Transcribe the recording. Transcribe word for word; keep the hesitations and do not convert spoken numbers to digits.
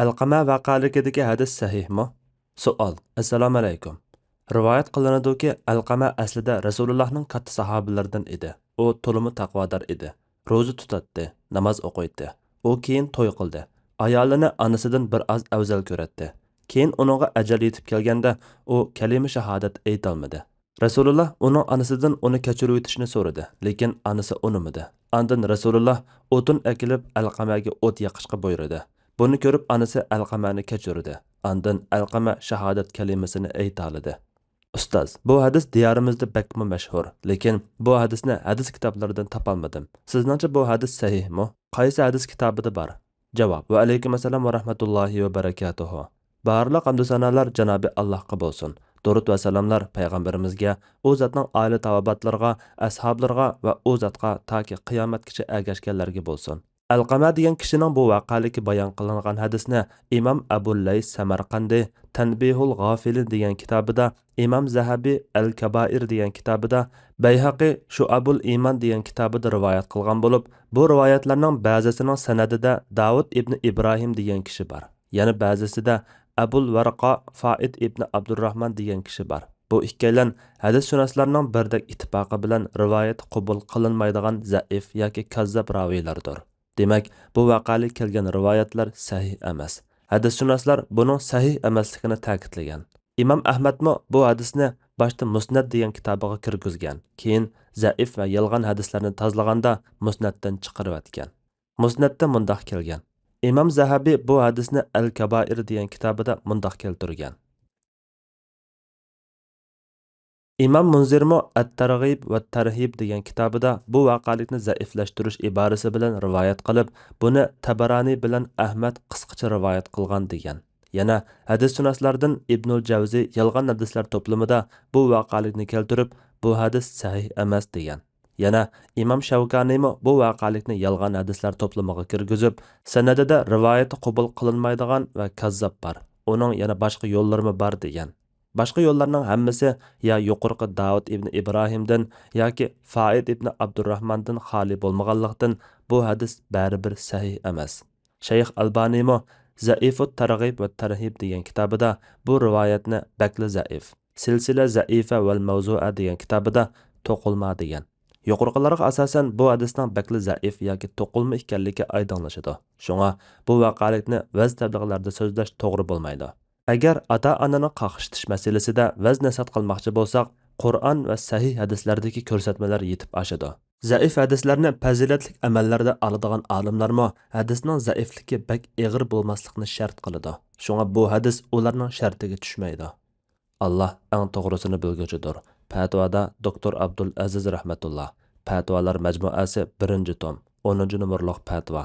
ئەلقەمە ۋەقەلىكىدىكى ھەدىس سەھىھمۇ؟ سوئال، ئەسسالامۇئەلەيكۇم. رىۋايەت قىلىنىدۇكى، ئەلقەمە ئەسلىدە رەسۇلۇللاھنىڭ كاتتا ساھابىلىرىدىن ئىدى. ئۇ تولىمۇ تەقۋادار ئىدى. روزا تۇتاتتى، ناماز ئوقۇيتتى. ئۇ كېيىن توي قىلدى. ئايالىنى ئانىسىدىن بىر ئاز ئەۋزەل كۆرەتتى. كېيىن ئۇنىڭغا ئەجەل يېتىپ كەلگەندە، ئۇ كەلىمە شاھادەت ئېيتالمىدى. رەسۇلۇللا ئۇنىڭ ئانىسىدىن ئۇنى كەچۈرۈۋېتىشنى سورىدى، لېكىن ئانىسى ئۇنىمىدى. ئاندىن رەسۇلۇللا ئوتۇن ئەكېلىپ ئەلقەمەگە ئوت يېقىشقا بۇيرۇدى. بۇنى كۆرۈپ ئانىسى ئەلقەمەنى كەچۈردى. ئاندىن ئەلقەمە شاھادەت كەلىمىسىنى ئېيتالىدى. ئۇستاز، بۇ ھەدىس دىيارىمىزدا بەكمۇ مەشھۇر، لېكىن بۇ ھەدىسنى ھەدىس كىتابلىرىدىن تاپالمىدىم. سىزنىڭچە بۇ ھەدىس سەھىھمۇ؟ قايسى ھەدىس كىتابىدا بار؟ جاۋاب، ۋەئەلەيكۇم ئەسسالام ۋە رەھمەتۇللاھى ۋە بەرەكاتۇھۇ. بارلىق ھەمدۇ سانالار جانابى ئاللاھقا بولسۇن. دۇرۇت ۋە سالاملار پەيغەمبىرىمىزگە، ئۇ زاتنىڭ ئائىلە تاۋابىئاتلىرىغا، ئەسھابلىرىغا ۋە ئۇ زاتقا تاكى قىيامەتكىچە ئەگەشكەنلەرگە بولسۇن. ئەلقەمە دېگەن كىشىنىڭ بۇ ۋەقەلىكى بايان قىلىنغان ھەدىسنى ئىمام ئەبۇل لەيس سەمەرقەندى تەنبىھۇل غافىلىن دېگەن كىتابىدا، ئىمام زەھەبى ئەل كابائىر دېگەن كىتابىدا، بەيھەقى شۇئەبۇل ئىمان دېگەن كىتابىدا رىۋايەت قىلغان بولۇپ، بۇ رىۋايەتلەرنىڭ بەزىسىنىڭ سەنەدىدە داۋۇت ئىبنى ئىبراھىم دېگەن كىشى بار. يەنە بەزىسىدە ئەبۇل ۋەرقا فائىد ئىبنى ئابدۇرراھمان دېگەن كىشى بار. بۇ ئىككىيلەن ھەدىسشۇناسلارنىڭ بىردەك ئىتتىپاقى بىلەن رىۋايەت قوبۇل قىلىنمايدىغان زەئىف ياكى كاززاپ راۋىيلاردۇر. دېمەك، بۇ ۋەقەلىك كەلگەن رىۋايەتلەر سەھىھ ئەمەس. ھەدىسشۇناسلار بۇنىڭ سەھىھ ئەمەسلىكىنى تەكىتلىگەن. ئىمام ئەھمەدمۇ بۇ ھەدىسنى باشتا مۇسنەد دېگەن كىتابىغا كىرگۈزگەن، كېيىن زەئىف ۋە يالغان ھەدىسلەرنى تازىلىغاندا مۇسنەدتىن چىقىرىۋەتكەن. مۇسنەدتە مۇنداق كەلگەن. ئىمام زەھەبى بۇ ھەدىسنى ئەل كابائىر دېگەن كىتابىدا مۇنداق كەلتۈرگەن. ئىمام مۇنزىرمۇ ئەت-تەرغىب ۋە تەرھىب دېگەن كىتابىدا بۇ ۋەقەلىكنى زەئىفلەشتۈرۈش ئىبارىسى بىلەن رىۋايەت قىلىپ، بۇنى تەبەرانى بىلەن ئەھمەد قىسقىچە رىۋايەت قىلغان دېگەن. يەنە ھەدىسشۇناسلاردىن ئىبنۇل جەۋزى يالغان ھەدىسلەر توپلىمىدا بۇ ۋەقەلىكنى كەلتۈرۈپ، بۇ ھەدىس سەھىھ ئەمەس دېگەن. يەنە ئىمام شەۋكانىيمۇ بۇ ۋەقەلىكنى يالغان ھەدىسلەر توپلىمىغا كىرگۈزۈپ، سەنەدىدە رىۋايىتى قوبۇل قىلىنمايدىغان ۋە كاززاپ بار، ئۇنىڭ يەنە باشقا يوللىرىمۇ بار دېگەن. باشقا يوللارنىڭ ھەممىسى يا يۇقىرىقى داۋۇت ئىبنى ئىبراھىمدىن ياكى فائىد ئىبنى ئابدۇرراھماندىن خالىي بولمىغانلىقتىن، بۇ ھەدىس بەرىبىر سەھىھ ئەمەس. شەيخ ئەلبانىيمۇ زەئىفۇت تەرغىب ۋە تەرھىب دېگەن كىتابىدا بۇ رىۋايەتنى بەكلا زەئىف، سىلسىلە زەئىفە ۋەل مەۋزۇئە دېگەن كىتابىدا توقۇلما دېگەن. يۇقىرىقىلارغا ئاساسەن، بۇ ھەدىسنىڭ بەكلا زەئىف ياكى توقۇلما ئىكەنلىكى ئايدىڭلىشىدۇ. شۇڭا بۇ ۋەقەلىكنى ۋەز تەبلىغلاردا سۆزلەش توغرا بولمايدۇ. ئەگەر ئاتا-ئانىنى قاقشىتىش مەسىلىسىدە ۋەز-نەسىھەت قىلماقچى بولساق، قۇرئان ۋە سەھىھ ھەدىسلەردىكى كۆرسەتمىلەر يېتىپ ئاشىدۇ. زەئىف ھەدىسلەرنى پەزىلەتلىك ئەمەللەردە ئالىدىغان ئالىملارمۇ ھەدىسنىڭ زەئىفلىكى بەك ئېغىر بولماسلىقنى شەرت قىلىدۇ. شۇڭا بۇ ھەدىس ئۇلارنىڭ شەرتىگە چۈشمەيدۇ. ئاللا ئەڭ توغرىسىنى بىلگۈچىدۇر. پەتىۋادا دوكتور ئابدۇل ئەزىز رەھمەتۇللا. پەتىۋالار مەجمۇئەسى، بىرىنچى توم، ئونىنچى نومۇرلۇق پەتىۋا.